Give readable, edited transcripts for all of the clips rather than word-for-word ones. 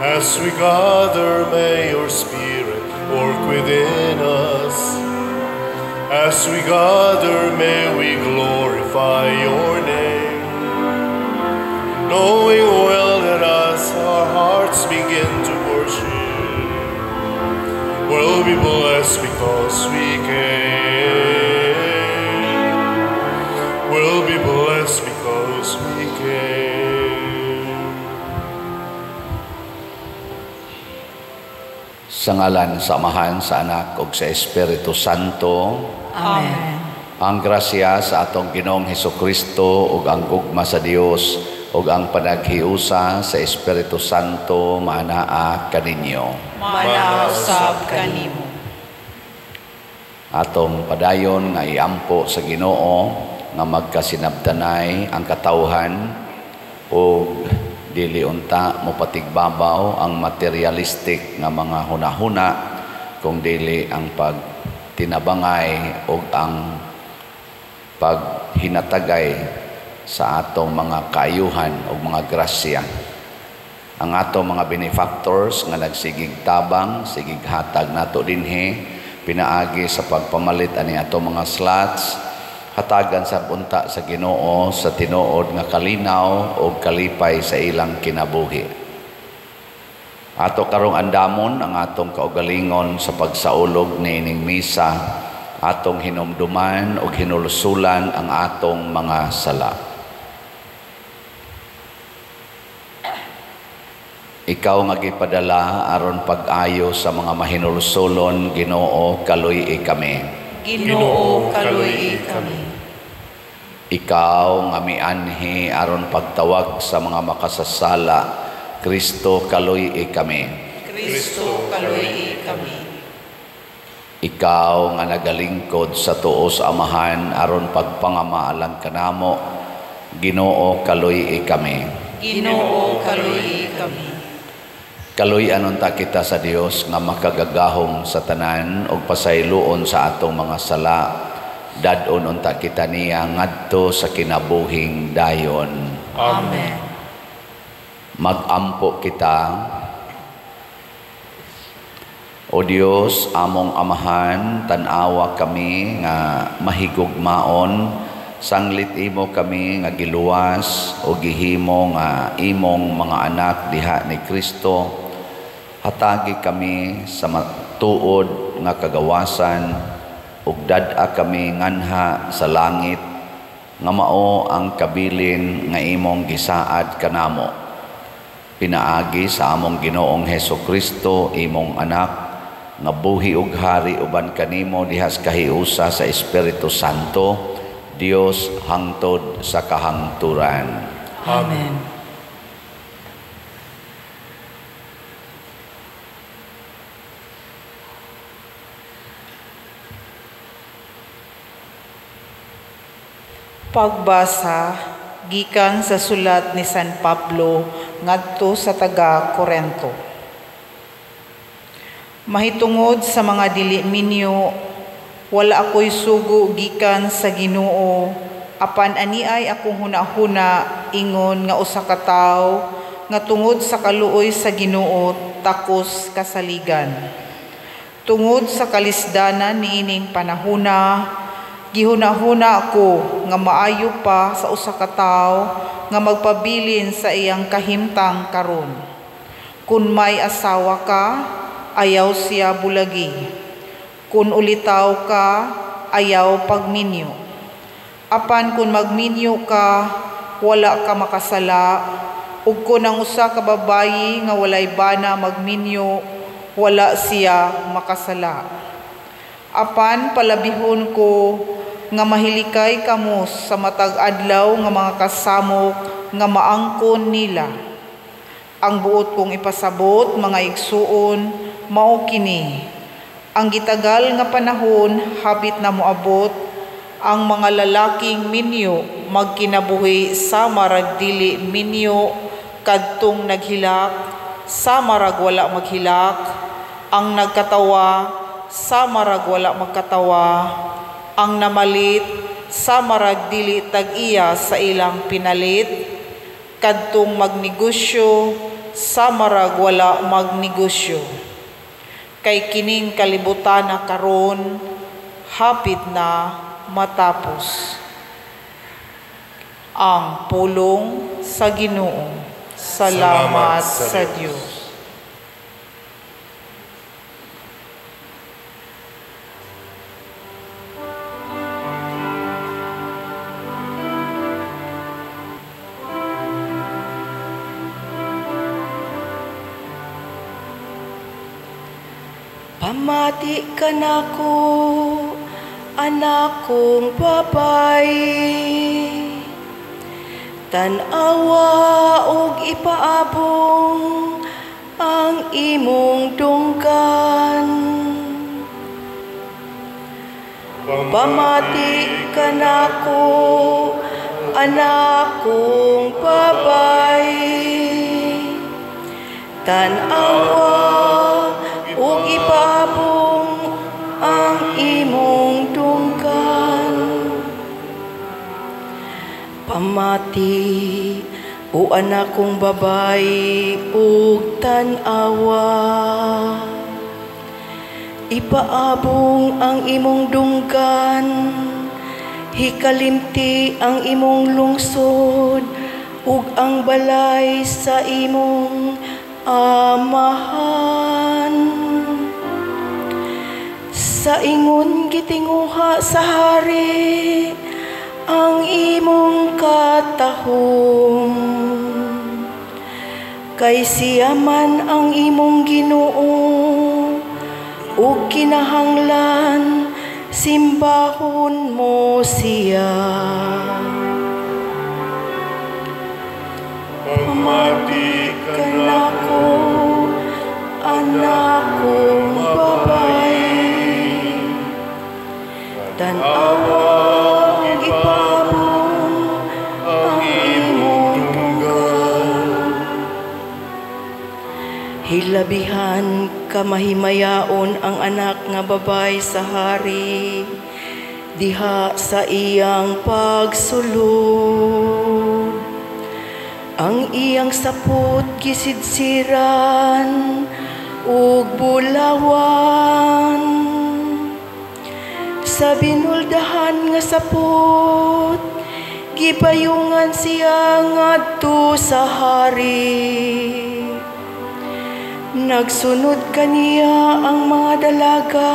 As we gather, may your Spirit work within us. As we gather, may we glorify your name, knowing well that as our hearts begin to worship, we'll be blessed because we came. We'll be blessed because we came. Sa ngalan sa Amahan, sa Anak ug sa Espiritu Santo. Amen. Ang grasya sa atong Ginoong Hesukristo ug ang gugma sa Dios ug ang panaghiusa sa Espiritu Santo maanaa kaninyo. Maanaa usab kanimo. Atong padayon nga iampo sa Ginoo nga magkasinabtanay ang katawhan ug dili unta mopatigbabaw ang materialistic nga mga hunahuna kung dili ang pagtinabangay ug ang paghinatagay sa atong mga kaayuhan ug mga grasya. Ang atong mga benefactors nga nagsigig tabang, sigig hatag nato dinhi pinaagi sa pagpamalit ani atong mga slots, hatagan sa unta sa Ginoo sa tinuod nga kalinaw o kalipay sa ilang kinabuhi. Ato karong andamon ang atong kaugalingon sa pagsaulog niining misa, atong hinumduman og hinulsulan ang atong mga sala. Ikaw nga gipadala aron pag-ayo sa mga mahinulsulon, Ginoo, kaluy-i kami. Ginoo, kaluy-i kami. Ikaw nga mianhi aron pagtawag sa mga makasasala, Kristo, kaluy-i kami. Kristo, kaluy-i kami. Ikaw nga nagalingkod sa tuo sa Amahan aron pagpangamaalang kanamo, Ginoo, kaluy-i kami. Ginoo, kaluy-i kami. Kaluy-an unta kita sa Dios nga makagagahom sa tanan ug pasayloon sa atong mga sala. Dad-on unta kita niya ngadto sa kinabuhing dayon. Amen. Magampo kita. O Dios, among Amahan, tan-awa kami nga mahigugmaon, sanglit imo kami nga giluwas o gihimo nga imong mga anak diha ni Kristo. Hatagi kami sa matuod nga kagawasan ug dad-a kami nganha sa langit nga mao ang kabilin nga imong gisaad kanamo. Pinaagi sa among Ginoong Hesukristo, imong anak, nga buhi ug hari uban kanimo diha sa kahiusa sa Espiritu Santo, Dios hangtod sa kahangturan. Amen. Pagbasa gikan sa sulat ni San Pablo ngadto sa taga Korento. Mahitungod sa mga dili minyo, wala ako'y sugo gikan sa Ginoo, apan aniay akong hunahuna ingon nga usa ka tawo nga tungod sa kaluoy sa Ginoo takos kasaligan. Tungod sa kalisdanan niining panahuna, gihunahuna ako nga maayo pa sa usa ka tawo nga magpabilin sa iyang kahimtang karon. Kun may asawa ka, ayaw siya bulagi. Kun ulitaw ka, ayaw pagminyo. Apan kun magminyo ka, wala ka makasala. Ug kun ang usa ka babayi nga walay bana magminyo, wala siya makasala. Apan palabihon ko nga mahilikay kamo sa matag adlaw nga mga kasamok nga maangkon nila. Ang buot kong ipasabot, mga igsuon, mao kini. Ang gitagal nga panahon habit na moabot ang mga lalaking minyo magkinabuhi sa marag dili minyo kadtong naghilak sa marag wala maghilak, ang nagkatawa sa marag wala magkatawa, ang namalit sa marag dili tag-iya sa ilang pinalit, kadtong magnegosyo sa marag wala magnegosyo. Kay kining kalibutan na karon hapit na matapos. Ang pulong sa Ginoo. Salamat sa Dios. Pamati ka nako, anak kong babay. Tan-awa og ipaabong ang imong dunggan. Pamati ka nako, anak kong babay. Tan-awa ug ipaabong ang imong dunggan. Pamati, o anak kong babay, ug tan-awa. Ipaabong ang imong dunggan, hikalimti ang imong lungsod, ug ang balay sa imong amahan. Sa ingon gitinguha sa hari ang imong katahom. Kay siya man ang imong Ginoo, ug kinahanglan simbahon mo siya. Pamati ka nako, anak kong babay. Tan-awa ug ipaabong ang imong dunggan. Hilabihan ka mahimayaon ang anak nga babay sa hari, diha sa iyang pagsulod. Ang iyang sapot gisidsiran ug bulawan. Sa binuldahan nga sapot, gipayungan siya ngadto sa hari. Nagsunod kaniya ang mga dalaga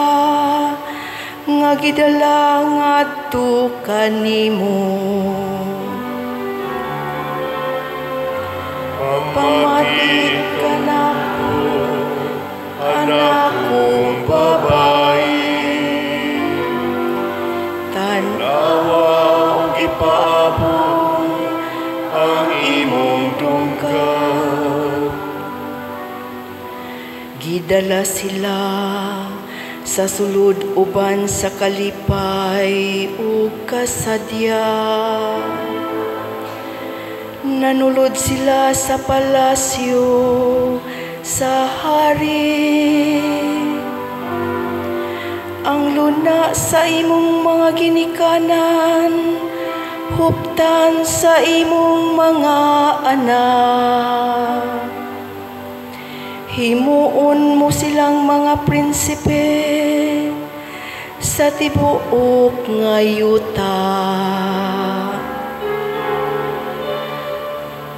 nga gidala ngadto kanimo. Pamati ka nako, anak kong babay. Tan-awa ug ipaabong ang imong dunggan. Gidala sila sa sulod uban sa kalipay ug kasadya. Nanulod sila sa palasyo sa hari. Ang luna sa imong mga ginikanan, huptan sa imong mga anak. Himuon mo silang mga prinsipe sa tibuok nga yuta.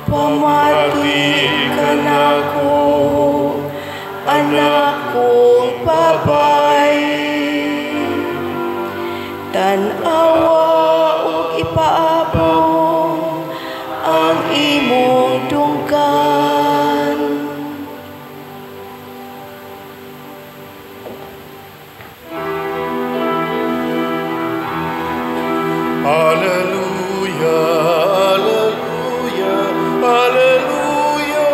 Pamati ka nako, anak kong babay. Tan-awa ug ipaabong ang imong dunggan. Alleluia, alleluia, alleluia.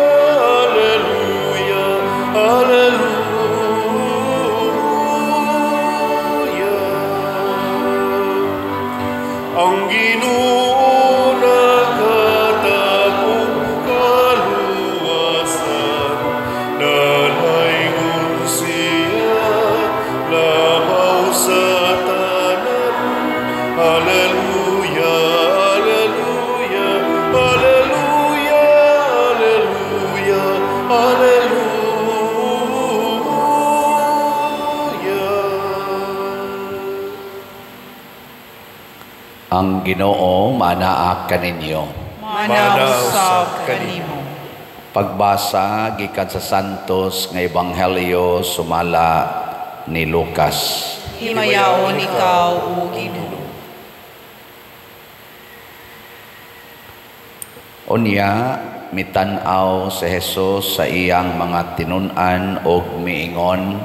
Ang Ginoo manaa kaninyo. Mana usab kanimo. Pagbasa gikan sa Santos nga Ebanghelyo sumala ni Lucas. Himayaon ikaw, o Ginoo. Unya mitan-aw si Jesus sa iyang mga tinun-an og miingon,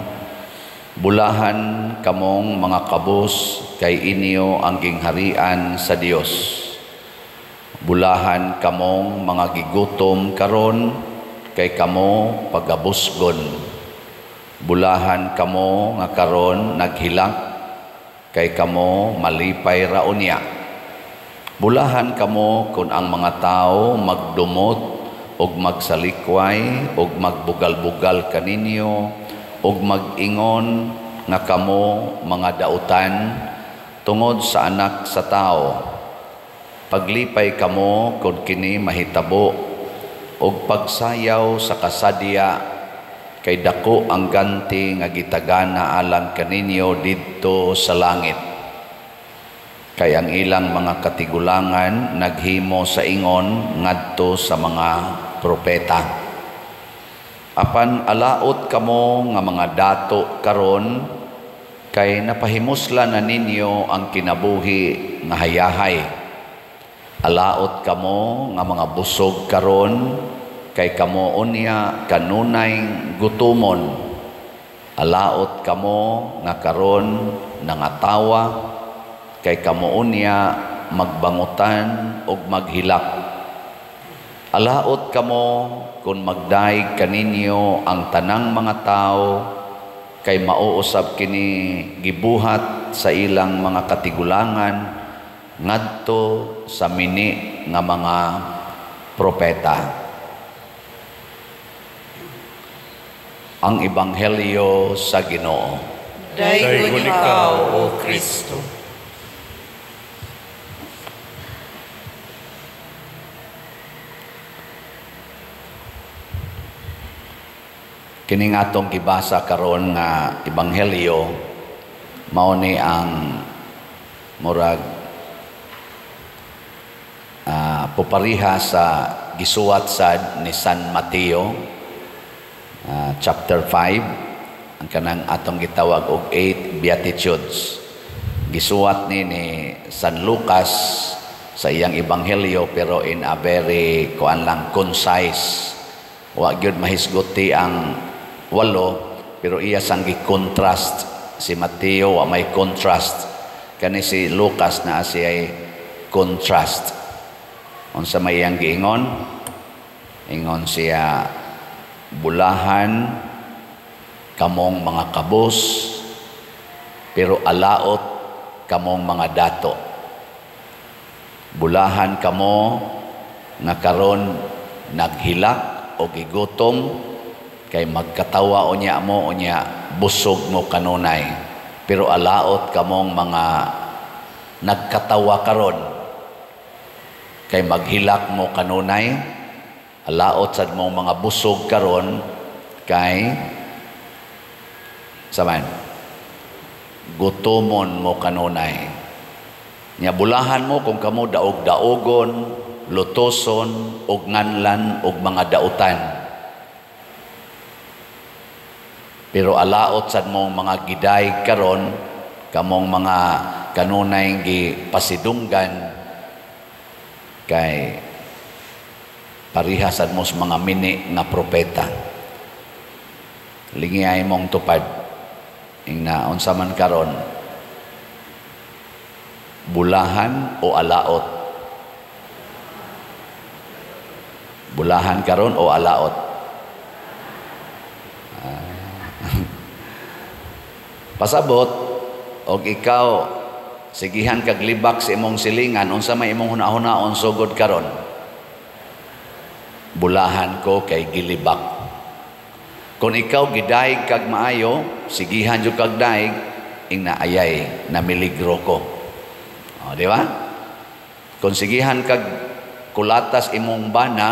bulahan kamong mga kabus kay inyo ang gingharian sa Dios. Bulahan kamong mga gigutom karon kay kamo pagabusgon. Bulahan kamo nga karon naghilak kay kamo malipay ra unya. Bulahan kamo kun ang mga tawo magdumot og magsalikway og magbugal-bugal kaninyo og mag-ingon nga kamo mga dautan tungod sa anak sa tao. Paglipay kamo kun kini mahitabo og pagsayaw sa kasadya kay dako ang ganti nga gitagana alang kaninyo didto sa langit. Kay ang ilang mga katigulangan naghimo sa ingon ngadto sa mga propeta. Apan alaot kamo nga mga dato karon kay napahimuslan na ninyo ang kinabuhi nga hayahay. Alaot kamo nga mga busog karon kay kamo unya kanunay gutumon. Alaot kamo nga karon nangatawa kay kamo unya magbangutan og maghilak. Alaot kamo kung magdaig kaninyo ang tanang mga tao kay mauusab kini gibuhat sa ilang mga katigulangan ngadto sa mini nga mga propeta. Ang Ebanghelyo sa Ginoo. Daygon ikaw, O Kristo. Kining atong gibasa karon nga ebanghelyo mao ni ang murag pupariha sa gisuwat sad ni San Mateo, chapter 5, ang kanang atong gitawag og 8 Beatitudes. Gisuwat ni San Lucas sa iyang ebanghelyo pero in a very kuan lang, concise. Wa gyud mahisguti ang walo, pero iya sang gi-contrast. Si Mateo wa may contrast, kani si Lucas na siya'y contrast. Unsa may iyang giingon? Ingon siya, bulahan kamong mga kabus, pero alaot kamong mga dato. Bulahan kamo nga karon naghilak o gigutom kay magkatawa unya mo, unya busog mo kanunay. Pero alaot kamong mga nagkatawa karon kay maghilak mo kanunay. Alaot sad mong mga busog karon kay saman gutomon mo kanunay. Nya bulahan mo kung kamo daog-daogon, lutoson, og nganlan, og mga dautan. Pero alaot sad mong mga giday karon, kamong mga kanunay gipasidunggan kay pariha sad mo sa mga mini nga propeta. Lingiay mong tupad. Ingna unsa man karon, bulahan o alaot? Bulahan karon o alaot? Pasabot og ikaw sigihan kag libak sa imong silingan, unsa may imong hunahunaon sugod karon? Bulahan ko kay gilibak. Kung ikaw gidaig kag maayo, sigihan jud kag daig, ingna ayay namiligro ko. O, di ba? Kung sigihan kag kulatas imong bana,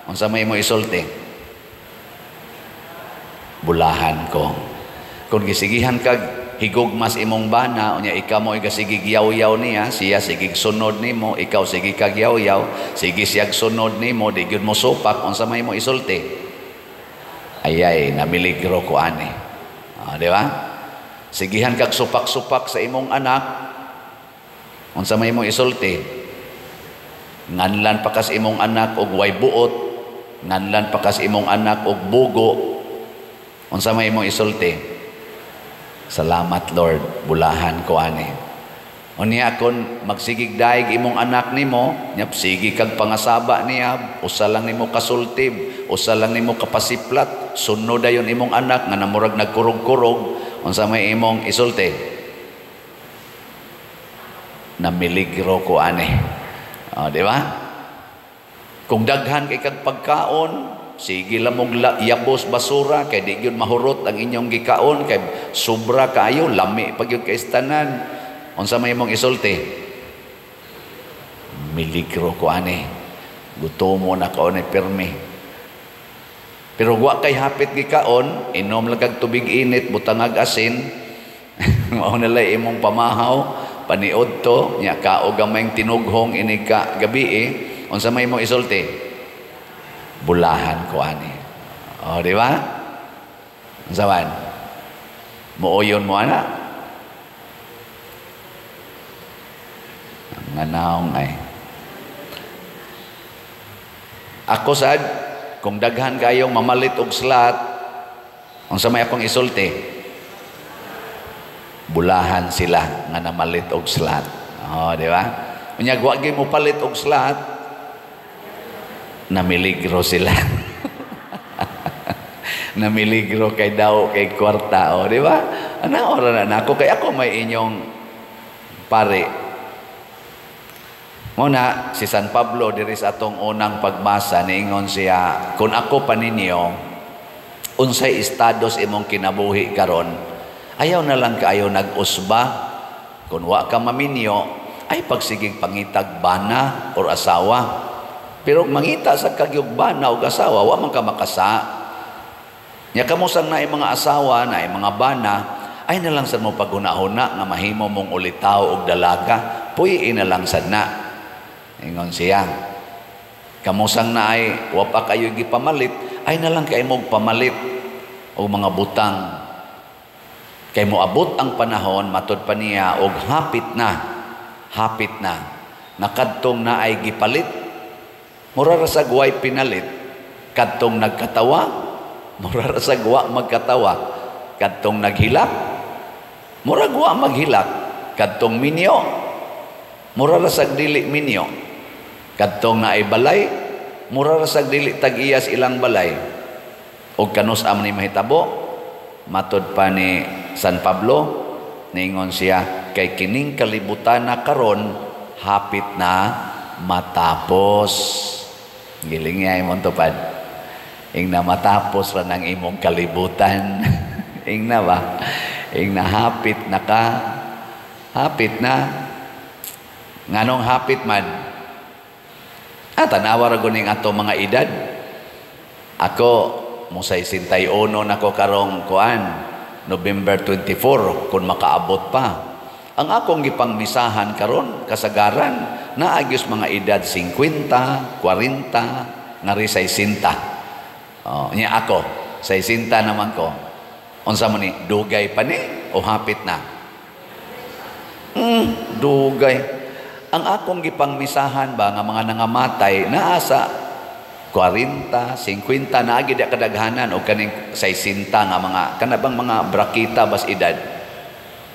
unsa may imo isulti? Bulahan ko. Kung gisigihan kag higugmas imong bana, unya ikaw mo igasigig yaw-yaw niya, siya sigig sunod nimo, ikaw sige kag yaw-yaw, sige siyag sunod nimo, di gyud mo supak, unsa may mo isulti? Ayay, namiligro ko ani. Di ba? Sigihan kag supak-supak sa imong anak, unsa may mo isulti? Nganlan pa kas imong anak og way buot, nganlan pa kas imong anak og bugo, unsa may imong isulti? Salamat Lord, bulahan ko ani. Unya kon magsigig daig imong anak nimo, nya sige kag pangasaba niya, usa lang nimo kasultib, usa lang nimo kapasiplat, sunod dayon imong anak nga namurag nagkurog-kurog, unsa may imong isulti? Namiligro ko ani. O, di ba? Kung daghan kay kag pagkaon, sige lang mong yabos basura kay di gyud mahurot ang inyong gikaon kay sobra kaayo, lami pag gyud kay tanan. Unsa may imong isulti? Miligro ko ani. Gutomo na kaon ay pirmi. Pero wa kay hapit gikaon, inom lang kag tubig init, butangag asin. Mao na lay imong pamahaw, paniod to, nya kaog gamayng tinughong inig ka gabi eh. Unsa may imong isulti? Bulahan ko ani. O, di ba? Unsa man? Muoyon mo ana. Ang naong ay. Ako sad, kung daghan kayong mamalit og slat, unsa may akong isulti? Bulahan sila nga namalit og slat. O, di ba? Unya wa gyud mo palit og slat, namiligro sila. Namiligro kay daw kay kwarta, o, di ba? Ana ora na nako kay ako may inyong pare. Muna si San Pablo diri sa atong unang pagbasa niingon siya, kung ako pa ninyo unsay estados imong kinabuhi karon, ayaw na lang kaayo nag-usba. Kung wa ka maminyo, ay pagsigig pangitag bana or asawa. Pero mangita sa kagyog bana o asawa, wa man ka makasa. Nya kamusang na mga asawa, na mga bana, ay na lang sad mo paghuna-huna nga mahimo mong ulitaw og dalaga, puyi na lang sad na. Ingon siya, kamusang na ay wa pa kayo gipamalit, ay na lang kay mong pamalit og mga butang. Kay moabot ang panahon, matud pa niya og hapit na, nakadtong na ay gipalit, mura ra sa guway pinalit, kadtong nagkatawa, mura ra sa guwa magkatawa, kadtong naghilak, mura guwa maghilak, kadtong minyo, mura ra sa dili minyo, kadtong naay balay, mura ra sa dili tag-iyas ilang balay. Og kanus am ni mahitabo, matod pa ni San Pablo, niingon siya, kay kining kalibutan na karon hapit na matapos. Giling niya imong tupad. Ing na matapos ra ng imong kalibutan. Ing na ba? Ing na hapit na ka. Hapit na. Nganong hapit man? Ah, tanawa ra guning ato mga edad. Ako, musay 61 nako karong kuan, November 24, kung makaabot pa. Ang akong gipangmisahan karon kasagaran, naagyos mga edad 50, 40, ngari 60. Oh, nya ako, 60 naman ko. Unsa man ni, dugay pa ni o hapit na? Dugay. Ang akong gipangmisahan ba nga mga nangamatay naa sa 40, 50 naagi di kadaghanan o kaning 60 nga mga kanabang mga brakita bas edad.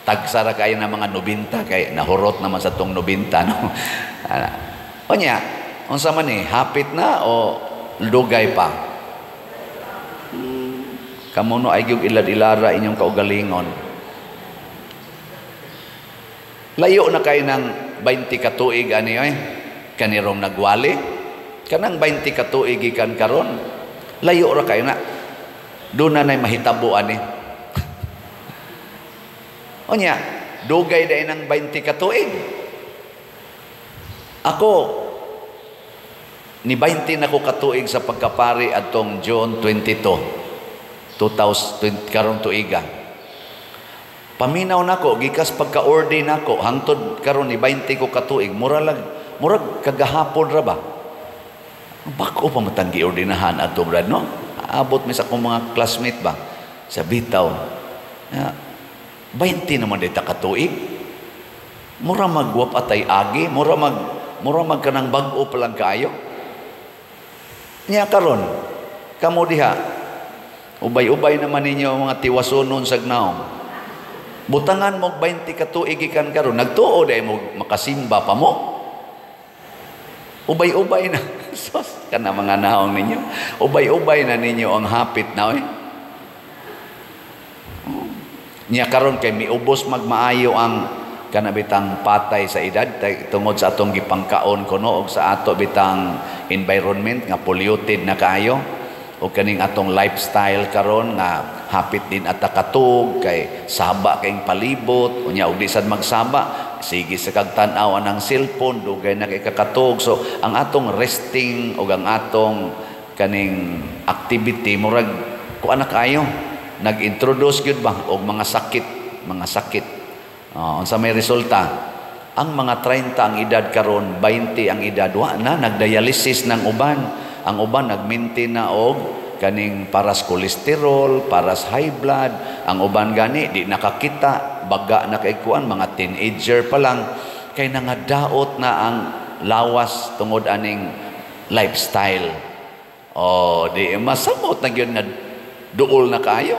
Tagsara kayo na mga 90 kay nahurot naman sa tong 90, no. Onya, unsa man ni, hapit na o dugay pa? Kamo no ay gyud ilad-ilara inyong kaugalingon. Layo na kay ng 20 ka tuig ani oy, kanirong nagwali. Kanang 20 ka tuig gikan karon, layo ra kayo na. Doon na nay mahitabo ani. Onya, dugay day ng 20 ka tuig. Ako ni 20 na ko katuig sa pagkapari atong June 22, 2020 karong tuiga. Paminaw nako gikas pagka-ordain nako hangtod karon ni 20 ko katuig, murag murag kagahapon ra ba. Bag-o pa man tang giordinahan ato, brad, no? Abot mi sa akong mga classmate ba sa bitaw. Ya, 20 naman dita katuig. Mura magwap atay agi, mura mag kanang bag-o pa lang kaayo. Nya karon, kamo diha, ubay-ubay naman ninyo mga tiwasunon sa naong. Butangan mo 20 ka tuig gikan karon, nagtuo dai mo makasimba pa mo. Ubay-ubay na. Sos, kana mga naong ninyo. Ubay-ubay na ninyo ang hapit na oy. Nya karon kay miubos magmaayo ang kana bitang patay sa edad tungod sa atong gipangkaon kuno og sa ato bitang environment nga polluted na kaayo, o kaning atong lifestyle karon nga hapit din ata katug kay saba kayong palibot. Unya og di sad magsaba, sige sa kag tan-aw ang cellphone, dugay na kay kakatug. So ang atong resting og ang atong kaning activity murag kuan na kaayo, nag-introduce gyud ba og mga sakit, mga sakit. Unsa may resulta? Ang mga 30 ang edad karon, 20 ang edad, wa na nagdialysis ng uban. Ang uban nagmaintain na og kaning paras cholesterol, paras high blood. Ang uban gani di nakakita, baga na kay kuan, mga teenager pa lang kay nangadaot na ang lawas tungod aning lifestyle. Oh, di masamot na gyud nga duol na kaayo.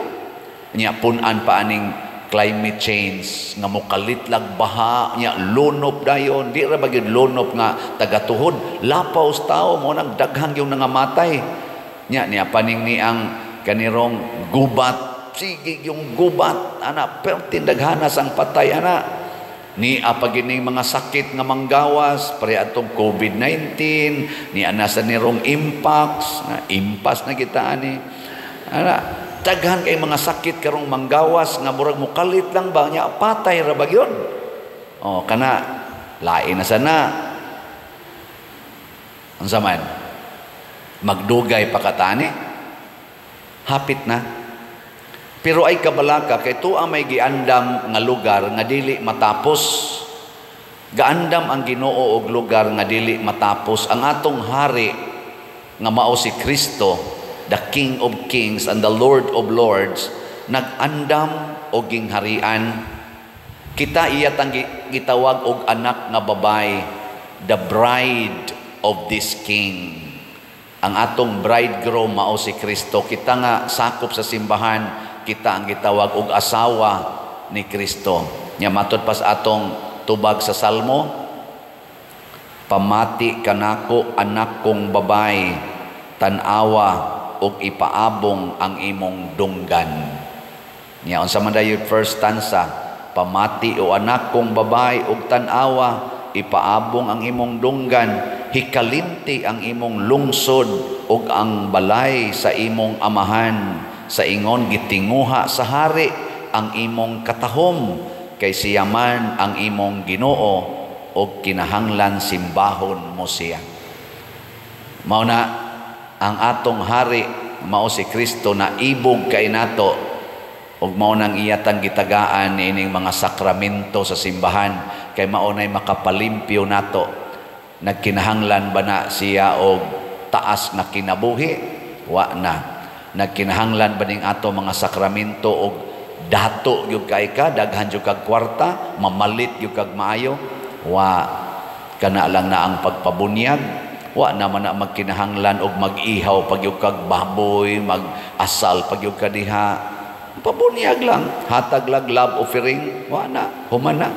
Nya pun-an pa aning climate change nga mokalit lag baha, nya lunop dayon, di ra ba gyud lunop nga tagatuhod, lapaw sa tao mo nang daghang yung nangamatay. Nya niya paning ni ang kanirong gubat, sige yung gubat ana, pero tindaghanas ang patay ana. Ni apagining mga sakit nga manggawas pare atong COVID-19, ni ana sa nirong impacts, impas na kita ani ana. Daghan kay mga sakit karong manggawas nga murag mukalit lang ba, nya patay ra ba gyud. Oh, kana lain na sana. Unsa man? Magdugay pa katani? Hapit na. Pero ay kabalaka kay tuwa may giandam nga lugar nga dili matapos. Gaandam ang Ginoo og lugar nga dili matapos. Ang atong hari nga mao si Kristo, the King of Kings and the Lord of Lords, nag-andam og gingharian. Kita iya tang gitawag og anak nga babay, the bride of this King. Ang atong bridegroom mao si Kristo. Kita nga sakop sa simbahan, kita ang gitawag og asawa ni Kristo. Nya matud pa sa atong tubag sa Salmo, pamati kanako anak kong babay, tan-awa og ipaabong ang imong dunggan. Nya unsa man dayon first stanza, pamati o anak kong babay og tan-awa, ipaabong ang imong dunggan, hikalimti ang imong lungsod ug ang balay sa imong amahan, sa ingon gitinguha sa hari ang imong katahom, kay siya man ang imong Ginoo ug kinahanglan simbahon mo siya. Mao na ang atong hari mao si Kristo na ibog kay nato, ug mao nang iyatang gitagaan niining mga sakramento sa simbahan kay mao nay makapalimpyo nato. Nagkinahanglan ba na siya og taas na kinabuhi? Wa na. Nagkinahanglan ba ning ato mga sakramento og dato gyud kay ka, daghan gyud kag kwarta, mamalit gyud kag maayo? Wa. Kana lang na ang pagpabunyag. Wa naman na magkinahanglan og mag-ihaw pag gyud kag baboy, mag-asal pag gyud ka diha. Pabunyag lang, hatag lag love offering, wa na, human na.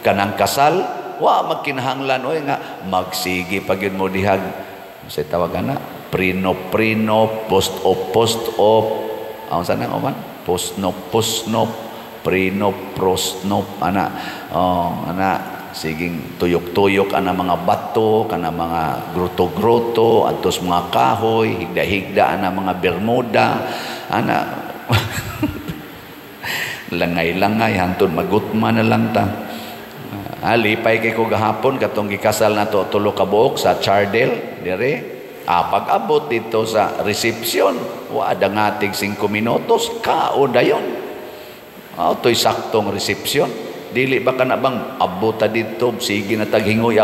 Kanang kasal, wa magkinahanglan oy nga magsige pag gyud mo dihag sa tawagan na prino prino, post op post op, unsa nang uman, postnop postnop, prino prosnop ana. Oh, ana siging tuyok-tuyok ana mga bato, kana mga gruto-gruto, atos mga kahoy, higda-higda ana mga bermuda ana. Langay-langay hantod magutma na lang ta. Lipay kay ko gahapon katong gikasal nato tulo ka buok sa Chardel dire. Pag-abot dito sa reception, wa dangatig 5 minutos kao dayon. Ah, to'y saktong reception. Dili ba kana bang abota didto, sige na taghingoy.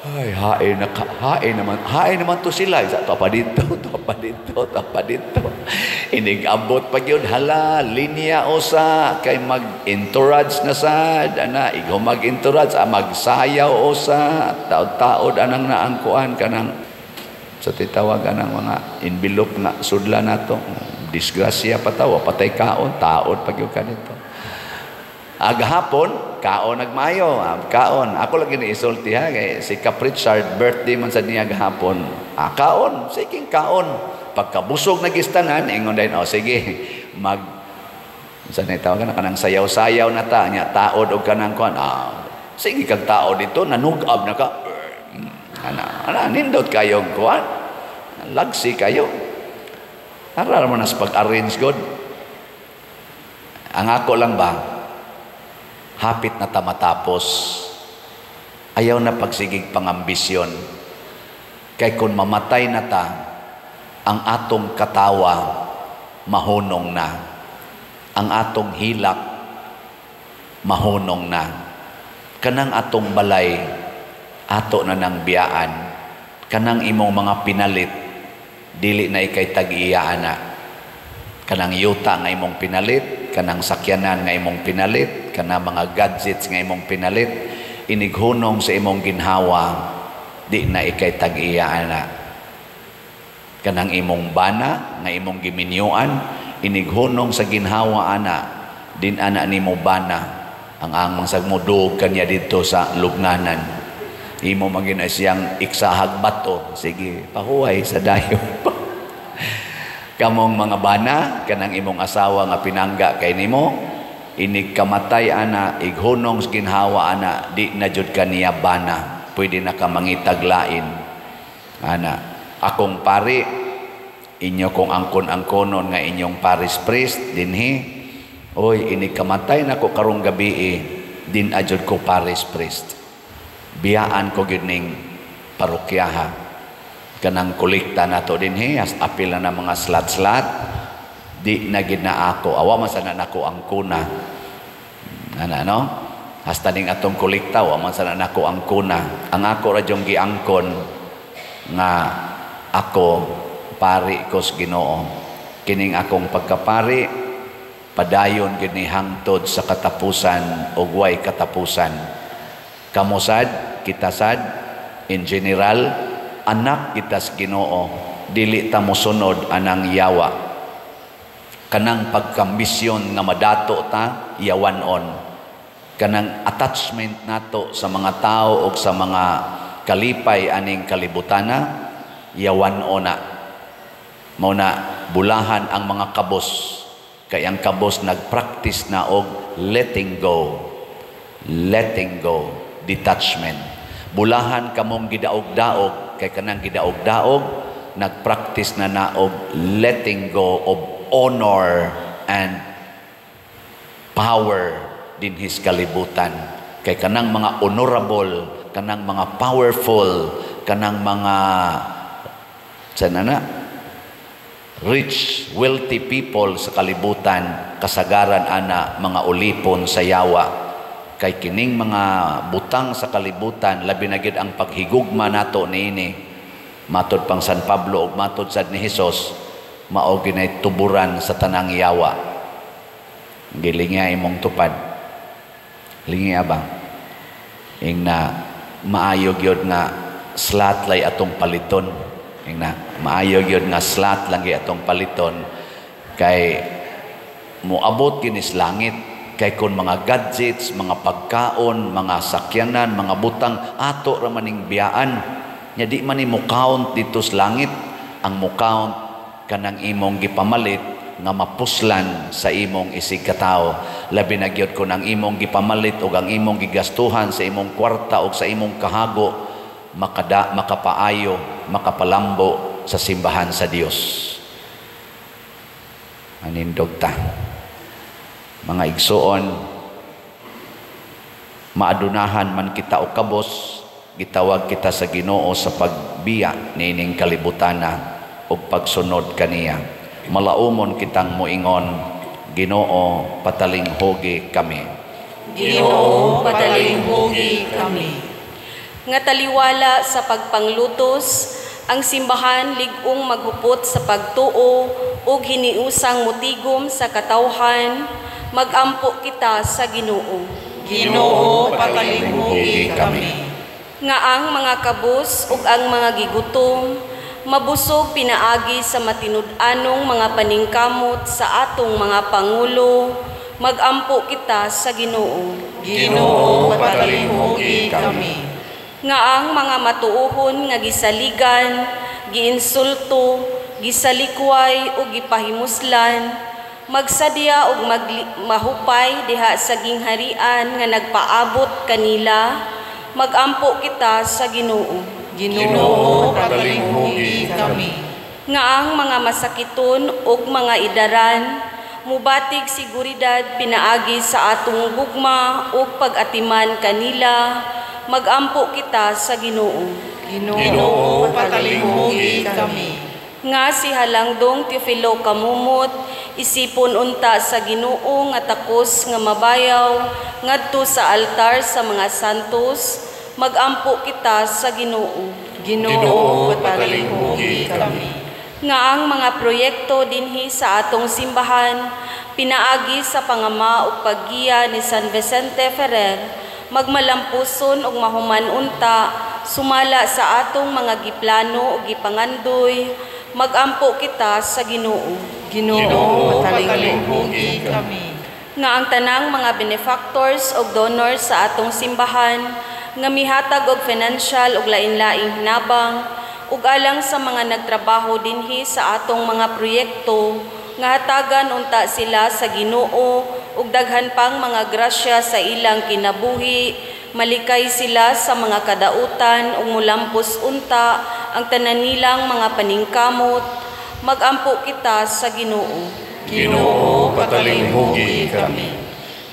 Ay, hain na hain naman, hain naman to sila. Isa, to pa dito, to pa dito, to pa dito. Inig abot pa gyud, hala, linya usa kay mag-entourage na sad, ana, ikaw mag-entourage, ah, magsayaw usa, taod-taod anang naangkuan kanang sa titawag anang mga envelope nga sudla nato. Disgrasya pa tawa, patay kaon, taod pa gyud ka dito. Agahapon, kaon nagmayo, ah, kaon. Ako lagi ni isulti ha, kay si Kap Richard, birthday man sa niya gahapon. Ah, kaon, sige kaon. Pagkabusog na gistanan, ingon din, oh sige, mag sa na tawag na kanang sayaw-sayaw na ta nya taod og kanang kuan, ah, sige kag taod dito, nanugab na ka, ana ana nindot kayo kuan, lagsi kayo, aral mo na sa pag-arrange god. Ang ako lang ba, hapit na ta matapos, ayaw na pagsigig pangambisyon. Kay kung mamatay na ta, ang atong katawa mahunong na. Ang atong hilak mahunong na. Kanang atong balay, ato na nang biyaan. Kanang imong mga pinalit, dili na ikay tag-iya ana. Kanang yuta nga imong pinalit, kanang sakyanan nga imong pinalit, kanang mga gadgets nga imong pinalit, inighunong sa imong ginhawa, di na ikay tag-iya ana. Kanang imong bana nga imong giminyuan, inighunong sa ginhawa ana, din ana nimo bana. Ang amang sag mo duog kanya didto sa lubnganan. Imo magin ay siyang iksahag bato. Sige, pahuway sa dayo. Kamong mga bana, kanang imong asawa nga pinangga kay nimo, inig kamatay ana, ighunong sa ginhawa ana, di na jud kaniya bana. Pwede na ka mangitag lain. Ana, akong pari, inyo kong angkon-angkonon nga inyong parish priest dinhi. Oy, inig kamatay nako karong gabi, din ajud ko parish priest. Biyaan ko gyud ning parokyaha. Kanang kolekta nato dinhi, as apil na mga slat-slat, di na gid na ako. Awa man sana nako ang kuna. Ana no? Hasta ning atong kolekta, wa man sana nako ang kuna. Ang ako ra jung giangkon nga ako pari ko sa Ginoo. Kining akong pagkapari padayon gid ni hangtod sa katapusan ug way katapusan. Kamo sad, kita sad, in general, anak kita sa Ginoo, dili ta mosunod anang yawa. Kanang pagkambisyon nga madato ta, yawan-on. Kanang attachment nato sa mga tao og sa mga kalipay aning kalibutana, yawan-on na. Mao na bulahan ang mga kabos, kay ang kabos nagpractice na og letting go. Letting go, detachment. Bulahan kamong gidaog-daog, kay kanang gidaog-daog nagpractice na na og letting go of honor and power dinhis kalibutan. Kay kanang mga honorable, kanang mga powerful, kanang mga sana na rich, wealthy people sa kalibutan, kasagaran ana mga ulipon sa yawa. Kay kining mga butang sa kalibutan, labi na gyud ang paghigugma nato niini, matod pang San Pablo ug matod sad ni Hesus, mao ginay tuburan sa tanang yawa. Gilingi imong tupad. Lingi abang. Ing na maayo gyud nga slat lay atong paliton. Ing na maayo gyud nga slat lang gyud atong paliton kay moabot kinis langit. Kay kun mga gadgets, mga pagkaon, mga sakyanan, mga butang, ato ra maning biyaan. Nya di man ni mo count dito sa langit. Ang mo count kanang imong gipamalit nga mapuslan sa imong isig katawo. Labi na gyud kun ang imong gipamalit og ang imong gigastuhan sa imong kwarta og sa imong kahago makada, makapaayo, makapalambo sa simbahan sa Dios. Anindog ta. Mga igsuon, maadunahan man kita o kabos, gitawag kita sa Ginoo sa pagbiya niining kalibutana ug pagsunod kaniya. Malaumon kitang moingon, Ginoo, patalinghugi kami. Ginoo, patalinghugi kami. Nga taliwala sa pagpanglutos, ang simbahan lig-ong maghupot sa pagtuo ug hiniusang mutigom sa katawhan, magampo kita sa Ginoo. Ginoo, patalinghugi kami. Nga ang mga kabus ug ang mga gigutom mabusog pinaagi sa matinud-anong mga paningkamot sa atong mga pangulo, magampo kita sa Ginoo. Ginoo, patalinghugi kami. Nga ang mga matuohon nga gisaligan, giinsulto, gisalikway ug gipahimuslan, magsadya ug mahupay diha sa gingharian nga nagpaabot kanila, magampo kita sa Ginoo. Ginoo, patalinghugi kami. Nga ang mga masakiton ug mga idaran mubatig seguridad pinaagi sa atong gugma ug pag-atiman kanila, magampo kita sa Ginoo. Ginoo, patalinghugi kami. Nga si Halangdong Teofilo Camomot isipon unta sa Ginoo nga takos nga mabayaw ngadto sa altar sa mga santos, magampo kita sa Ginoo. Ginoo, patalinghugi kami. Nga ang mga proyekto dinhi sa atong simbahan pinaagi sa pangama ug paggiya ni San Vicente Ferrer magmalampuson ug mahuman unta sumala sa atong mga giplano ug gipangandoy, magampo kita sa Ginoo. Ginoo, patalinghugi kami. Nga ang tanang mga benefactors ug donors sa atong simbahan nga mihatag og financial ug lain-laing hinabang ug alang sa mga nagtrabaho dinhi sa atong mga proyekto nga hatagan unta sila sa Ginoo ug daghan pang mga grasya sa ilang kinabuhi, malikay sila sa mga kadautan ug mulampos unta ang tanan nilang mga paningkamot, magampo kita sa Ginoo. Ginoo, patalinghugi kami.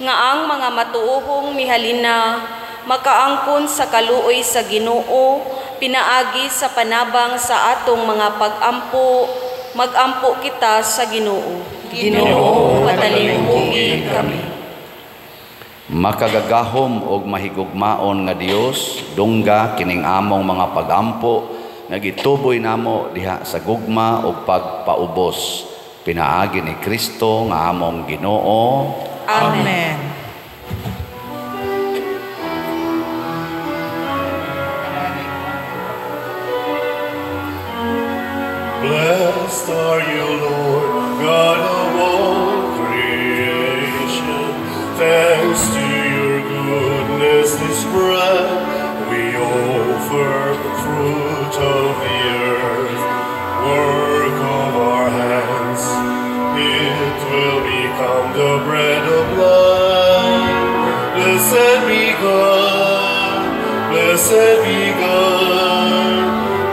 Nga ang mga matuohong mihalina makaangkon sa kaluoy sa Ginoo pinaagi sa panabang sa atong mga pag-ampo, magampo kita sa Ginoo. Ginoo, patalinghugi kami. Makagagahom og mahigugmaon nga Dios, dungga kining among mga pag-ampo nga gituboy namo diha sa gugma ug pagpaubos pinaagi ni Kristo nga among Ginoo. Amen. Blessed are you, Lord, God of all creation. Thanks to your goodness, this bread we offer, fruit of the earth, work of our hands. It will become the bread of life. Blessed be God, blessed be God,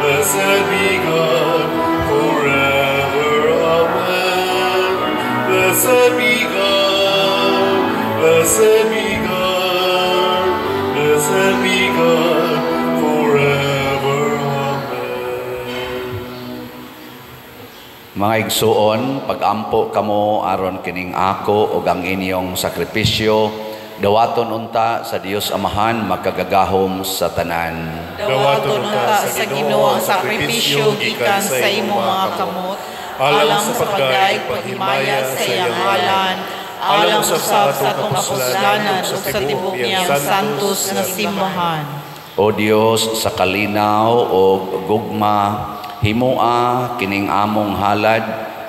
blessed be God forever. Amen. Blessed be God, blessed be God, blessed be God forever. Amen. Mga igsuon, pagampo kamo aron kining ako ug ang inyong sakripisyo, dawaton unta sa Dios Amahan makagagahom sa tanan. Dawaton unta sa Ginoo ang sakripisyo gikan sa imong mga kamot, alang sa pagdaig paghimaya sa iyang ngalan, alang usab sa atong kapuslanan ug sa tibuok niyang santos nga simbahan. O Dios, sa kalinaw ug gugma, himoa kining among halad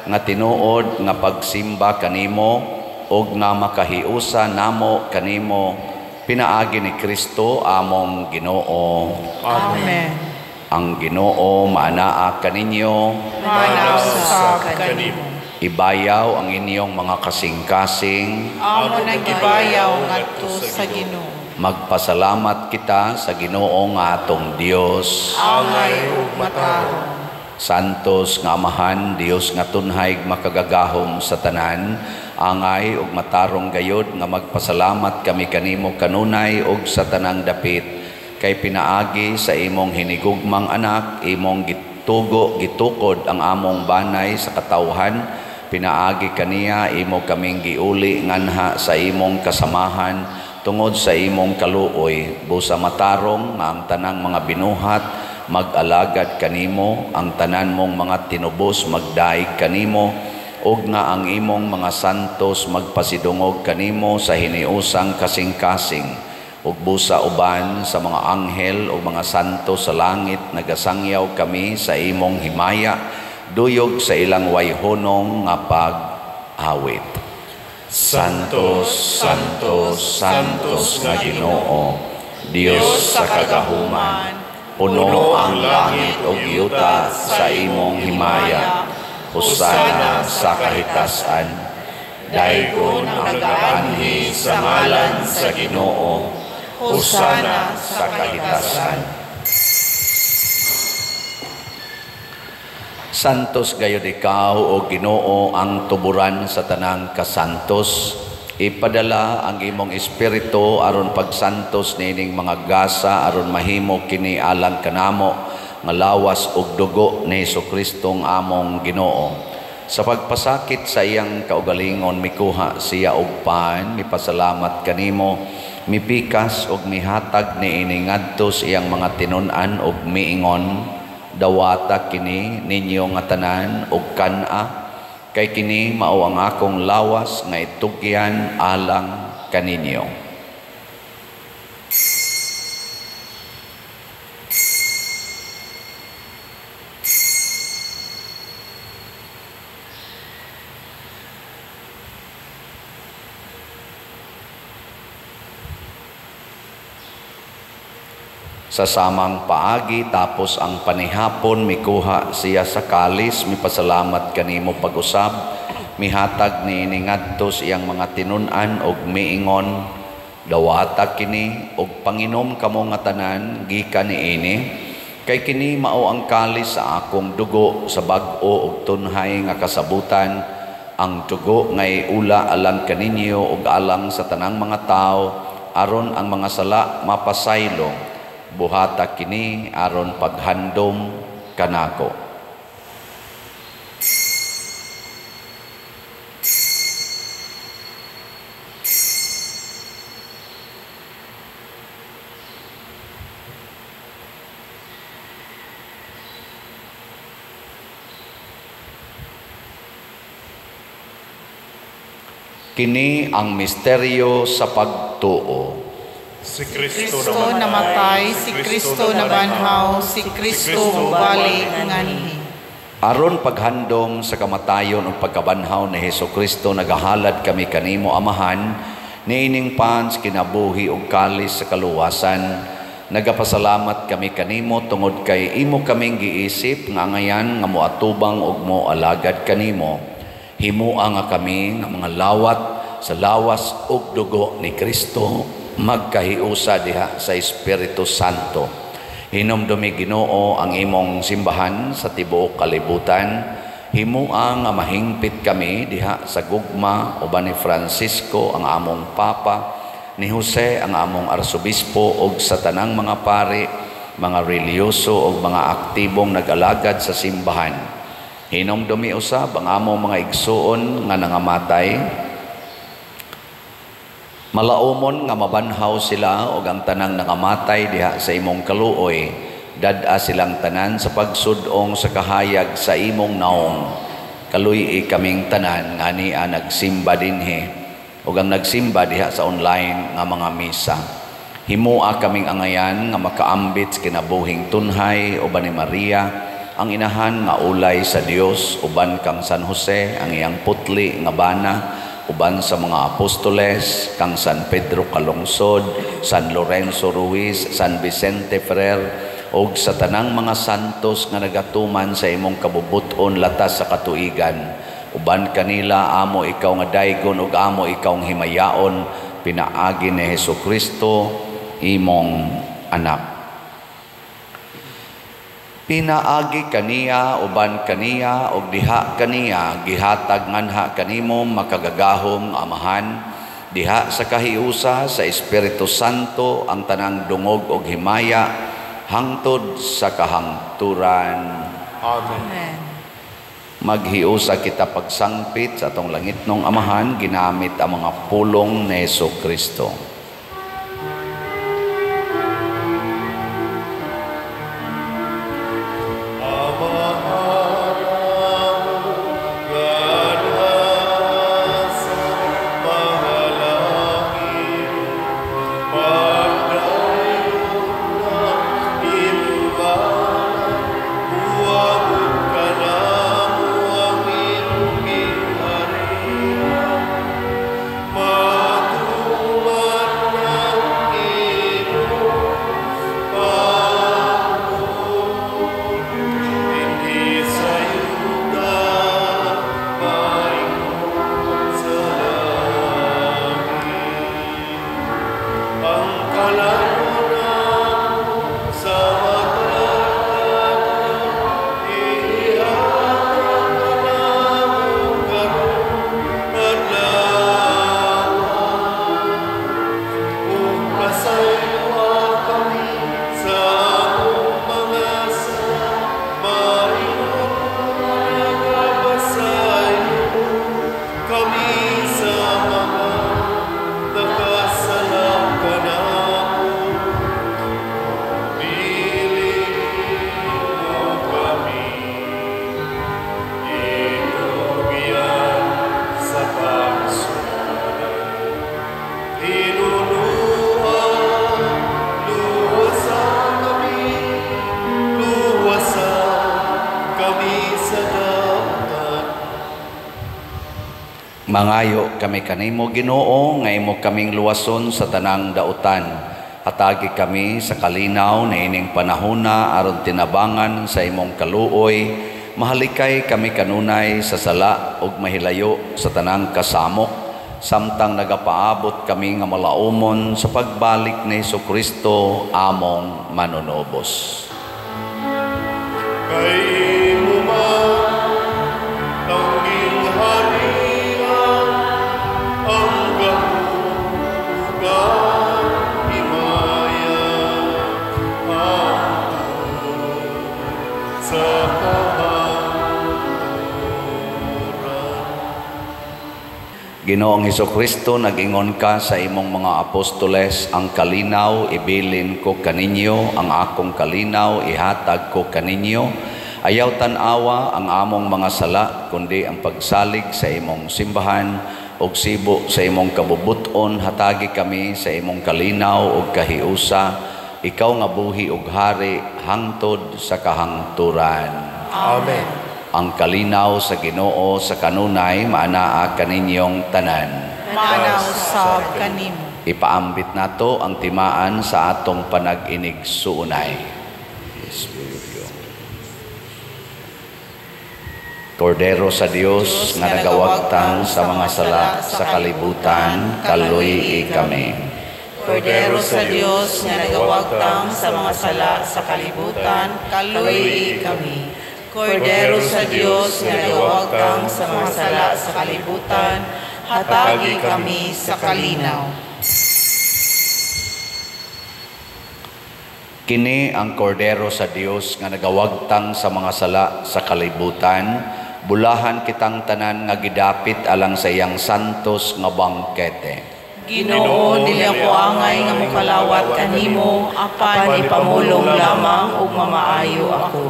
nga tinuod nga pagsimba kanimo ug nga makahiusa namo kanimo pinaagi ni Kristo among Ginoo. Amen. Ang Ginoo maanaa kaninyo, maanaa usab kanimo. Ibayaw ang inyong mga kasing-kasing. Amo nang gibayaw ngadto sa Ginoo. Magpasalamat kita sa Ginoo nga atong Dios. Angay ug matarong. Santos nga Amahan, Dios nga tunhay makagagahom sa tanan, angay ug matarong gayod nga magpasalamat kami kanimo kanunay ug sa tanang dapit, kay pinaagi sa imong hinigugmang anak, imong gitugo gitukod ang among banay sa katawhan Pinaagi kaniya imo kaming giuli nganha sa imong kasamahan tungod sa imong kaluoy. Busa matarong nga ang tanang mga binuhat mag-alagad kanimo, ang tanan mong mga tinubos magdaig kanimo, ug nga ang imong mga santos magpasidungog kanimo sa hiniusang kasing-kasing. Ug busa uban sa mga anghel ug mga santo sa langit nagasangyaw kami sa imong himaya, duyog sa ilang wayhonong nga pag-awit. Santos, Santos, Santos nga Ginoo, Dios sa kagahuman, puno ang langit ug yuta sa imong himaya. Hosana sa kahitasan. Daygon ang nagaanhi sa ngalan sa Ginoo. Hosana sa kahitasan. Santos gayud ikaw, o Ginoo, ang tuburan sa tanang kasantos. Ipadala ang imong espiritu aron pagsantos niining mga gasa aron mahimo kini alang kanamo nga lawas ug dugo ni Hesukristo among Ginoo. Sa pagpasakit sa iyang kaugalingon mikuha siya og pan, mipasalamat kanimo, mipikas og mihatag niini ngadto sa iyang mga tinun-an og miingon, dawata kini ninyo nga tanan og kan-a, kay kini mao ang akong lawas nga itugyan alang kaninyo. Sa samang paagi tapos ang panihapon mikuha siya sa kalis, mipasalamat kanimo pag-usab, mihatag niini ngadto sa iyang mga tinun-an og miingon, dawata kini og panginom kamo nga tanan gikan niini, kay kini mao ang kalis sa akong dugo sa bag-o og tunhay nga kasabutan, ang dugo nga iula alang kaninyo ug alang sa tanang mga tawo aron ang mga sala mapasaylo. Buhata kini aron paghandom kanako. Kini ang misteryo sa pagtuo. Si Kristo namatay, si Kristo nabanhaw, si Kristo mobalik nganhi. Aron paghandom sa kamatayon ug pagkabanhaw ni Hesukristo, nagahalad kami kanimo Amahan niining pans kinabuhi ug kalis sa kaluwasan. Nagapasalamat kami kanimo tungod kay imo kaming giisip nga angayan nga moatubang ug moalagad kanimo. Himoa nga kami nga mga lawat sa lawas ug dugo ni Kristo magkahiusa diha sa Espiritu Santo. Hinumdumi Ginoo ang imong simbahan sa tibuok kalibutan. Himoa nga mahingpit kami diha sa gugma uban ni Francisco ang among Papa, ni Jose ang among Arsobispo ug sa tanang mga pari, mga relihiyoso ug mga aktibong nag-alagad sa simbahan. Hinumdumi usab ang among mga igsuon nga nangamatay. Malaumon nga mabanhaw sila og ang tanang nangamatay diha sa imong kaluoy. Dad-a silang tanan sa pagsud-ong sa kahayag sa imong naong. Kaluy-i kaming tanan nga ania nagsimba dinhi ug ang nagsimba diha sa online nga mga misa. Himoa kaming angayan nga makaambit sa kinabuhing tunhay uban ni Maria, ang inahan nga ulay sa Dios, uban kang San Jose ang iyang putli nga bana, uban sa mga apostoles, kang San Pedro Calungsod, San Lorenzo Ruiz, San Vicente Ferrer, og sa tanang mga santos nga nagatuman sa imong kabubut-on latas sa katuigan. Uban kanila amo ikaw nga daygon ug amo ikaw nga himayaon, pinaagi ni Hesukristo imong anak. Pinaagi kaniya, uban kaniya, og diha kaniya, gihatag nganha kanimo makagagahom Amahan, diha sa kahiusa sa Espiritu Santo ang tanang dungog og himaya hangtod sa kahangturan. Amen. Amen. Maghiusa kita pagsangpit sa atong langitnong Amahan ginamit ang mga pulong ni Hesukristo. Mangayo kami kanimo, Ginoo, nga imo kaming luwason sa tanang dautan. Hatagi kami sa kalinaw na ining panahona aron tinabangan sa imong kaluoy. Mahalikay kami kanunay sa sala ug mahilayo sa tanang kasamok, samtang nagapaabot kami nga malaumon sa pagbalik ni Hesukristo among manunubos. Kay imo man ang gingharian, ang gahugan, himaya, hangtod sa kahangturan. Ginoong Hesukristo, nag-ingon ka sa imong mga apostoles, ang kalinaw ibilin ko kaninyo, ang akong kalinaw ihatag ko kaninyo. Ayaw tan-awa ang among mga sala, kundi ang pagsalig sa imong simbahan ug sibo sa imong kabubuton. Hatagi kami sa imong kalinaw ug kahiusa, ikaw nga buhi ug hari hangtod sa kahangturan. Amen. Ang kalinaw sa Ginoo sa kanunay maanaa kaninyong tanan. Maanaa usab kanimo. Ipaambit nato ang timaan sa atong panag-inig suunay. Espiritu. Kordero sa Dios nga nagawagtang sa mga sala sa kalibutan, kaluy-i kami. Kordero sa Dios nga nagawagtang sa mga sala sa kalibutan, kaluy-i kami. Kordero sa Dios nga nagawagtang sa mga sala sa kalibutan, hatagi kami sa kalinaw. Kini ang kordero sa Dios nga nagawagtang sa mga sala sa kalibutan, bulahan kitang tanan nga gidapit alang sa iyang santos nga bangkete. Ginoo, dili ako angay nga mokalawat kanimo, apan ipamulong lamang ug mamaayo ako.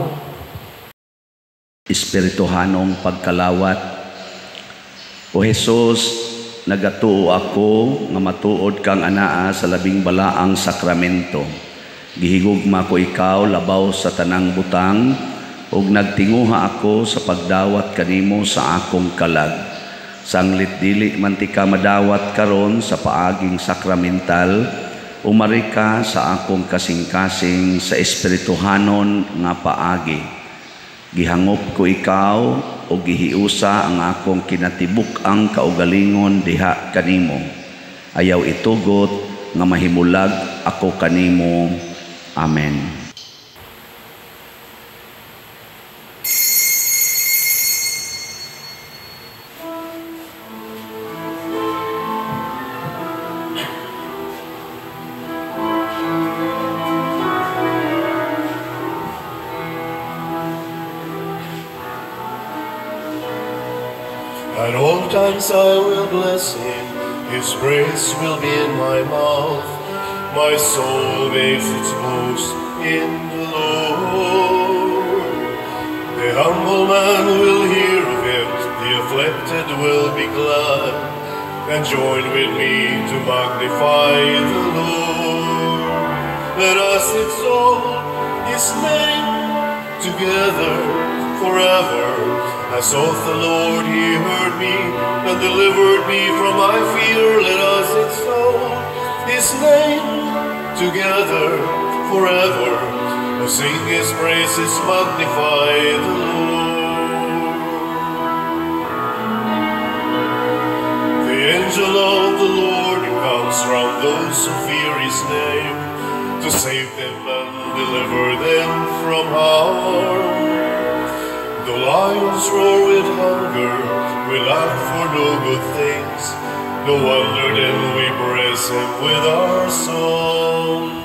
Espirituhanong pagkalawat. O Jesus, nagatuo ako nga matuod kang anaa sa labing balaang sakramento. Gihigugma ko ikaw labaw sa tanang butang, ug nagtinguha ako sa pagdawat kanimo sa akong kalag. Sanglit dili man ti ka madawat karon sa paaging sakramental, umari ka sa akong kasing-kasing sa espirituhanon nga paagi. Gihangop ko ikaw o gihiusa ang akong kinatibuk-ang kaugalingon diha kanimo. Ayaw itugot nga mahimulag ako kanimo. Amen. times I will bless him, his praise will be in my mouth. My soul makes its boast in the Lord. The humble man will hear of him, the afflicted will be glad, and join with me to magnify the Lord. Let us exalt his name together forever. I sought the Lord, he heard me and delivered me from my fear. Let us exalt his name together forever. Oh, sing his praises, magnify the Lord. The angel of the Lord comes round those who fear his name, to save them and deliver them from harm. The lions roar with hunger, we lack for no good things. No wonder then we praise him with our song.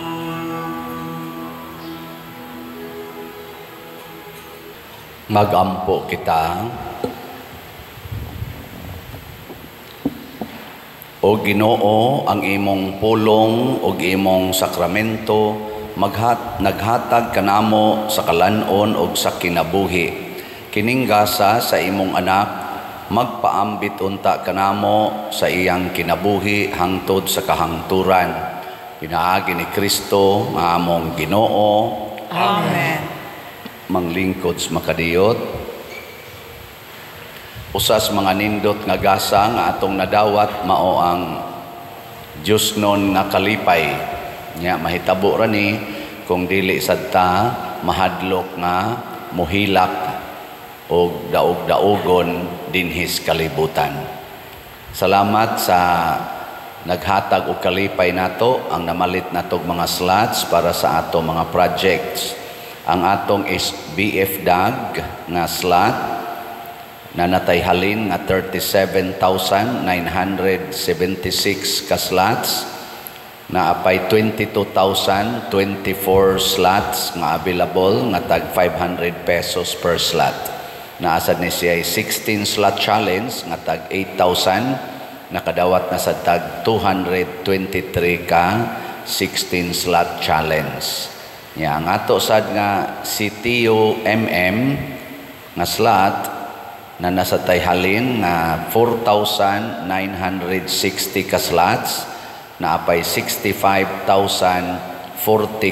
Magampo kita. O Ginoo, ang imong pulong ug imong sakramento naghatag kanamo sa kalan-on ug sa kinabuhi. Kining gasa sa imong anak magpaambit unta kanamo sa iyang kinabuhi hangtod sa kahangturan. Pinaagi ni Kristo nga among Ginoo. Amen. Manglingkod sa makadiyot, usas mga nindot nga gasa nga atong nadawat mao ang Dios nun nga kalipay. Nya mahitabo ra ni kung dili sadta mahadlok nga mohilak og daog-daogon dinhis kalibutan. Salamat sa naghatag og kalipay nato ang namalit natog mga slots para sa ato mga projects. Ang atong BF DAG nga slot na natay halin nga 37,976 ka slots, na apay 22,024 slots nga available nga tag 500 pesos per slot. Naasad ni siya 16 slot challenge nga tag 8,000, nakadawat na sa tag 223 ka 16 slot challenge. Nya ang ato sad nga CTU MM nga slot na nasa tayhalin nga 4,960 ka slots, na apay 65,040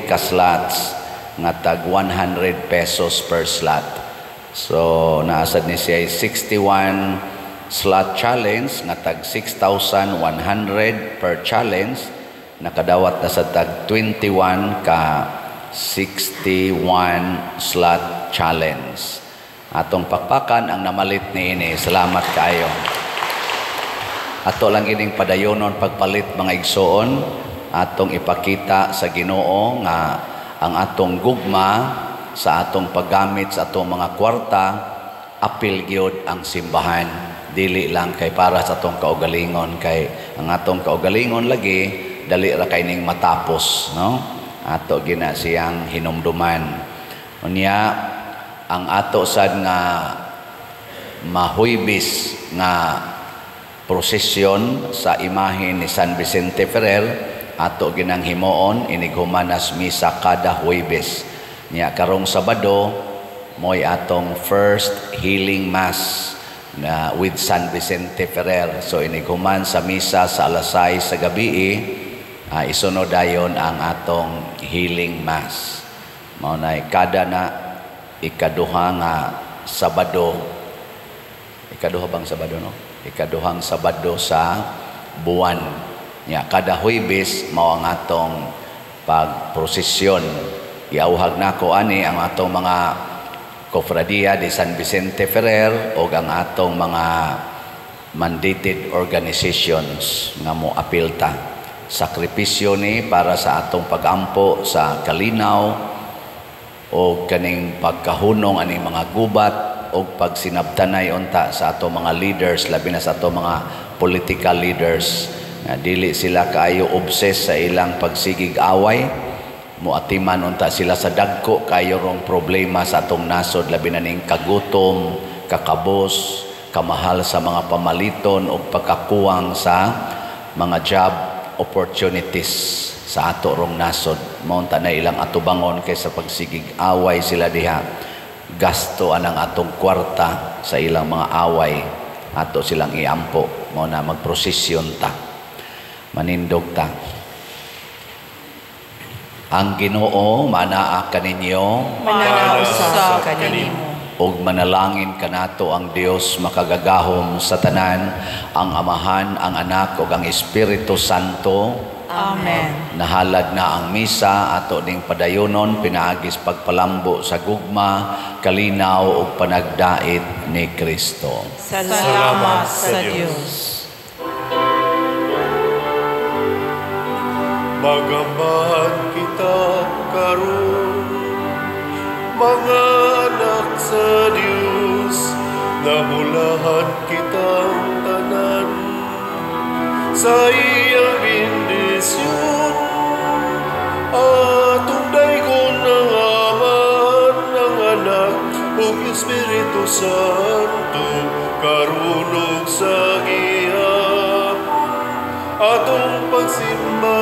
ka slots nga tag 100 pesos per slot. So naasad ni siya 61 slot challenge nga tag 6,100 per challenge, nakadawat na sa tag 21 ka 61 slot challenge. Atong pakpakan ang namalit niini. Salamat kaayo. Ato lang ining padayonon pagpalit mga igsoon, atong ipakita sa Ginoo nga ang atong gugma sa atong paggamit sa atong mga kwarta apil gyud ang simbahan. Dili lang kay para sa atong kaugalingon, kay ang atong kaugalingon lagi dali ra kay ning matapos, no? Ato gina siyang hinumduman. Unya ang ato sad nga mahuybis nga prosesyon sa imahe ni San Vicente Ferrer ato ginang himuon inig-humanas misa kada Huwebes. Nya karong Sabado mo'y atong first healing mass na with San Vicente Ferrer. So inighuman sa misa sa alas 6 sa gabi, isunod dayon ang atong healing mass. Mao nay kada na ikaduha nga Sabado. Ikaduha bang Sabado, no? Ikaduhang Sabado sa buwan. Nya kada Huwebes mao ang atong pagprosesyon. Iauhag nako ani ang atong mga Kofradia de San Vicente Ferrer o ang atong mga mandated organizations nga mo apilta. Sakripisyo ni para sa atong pagampo sa kalinaw o kaning pagkahunong aning mga gubat o pagsinabtanay unta sa atong mga leaders, labi na sa atong mga political leaders nga dili sila kaayo obsessed sa ilang pagsigig away. Muatiman unta sila sa dagko kayo rong problema sa atong nasod, labi na ning kagutom, kakabos, Kamahal sa mga pamaliton ug pagkakuwang sa mga job opportunities sa ato rong nasod. Mao unta na ilang atubangon kaysa pagsigig away sila diha. Gasto anang atong kwarta sa ilang mga away, ato silang iampo. Mao na magprosesyon ta, manindog ta. Ang Ginoo manaa kaninyo. Manaa usab kanimo. Ug manalangin kanato ang Dios makagagahom sa tanan, ang Amahan, ang Anak ug ang Espiritu Santo. Amen. Nahalad na ang misa, ato ning padayonon pinaagis pagpalambo sa gugma, kalinaw ug panagdait ni Kristo. Salamat sa Dios. Magambahan kita karon, mga anak sa Dios, nabulahan kitang tanan sa iyang bendisyon. Atong daygon ang Amahan, ang Anak ug Espiritu Santo, karon ug sa gihapon atong pagsimba.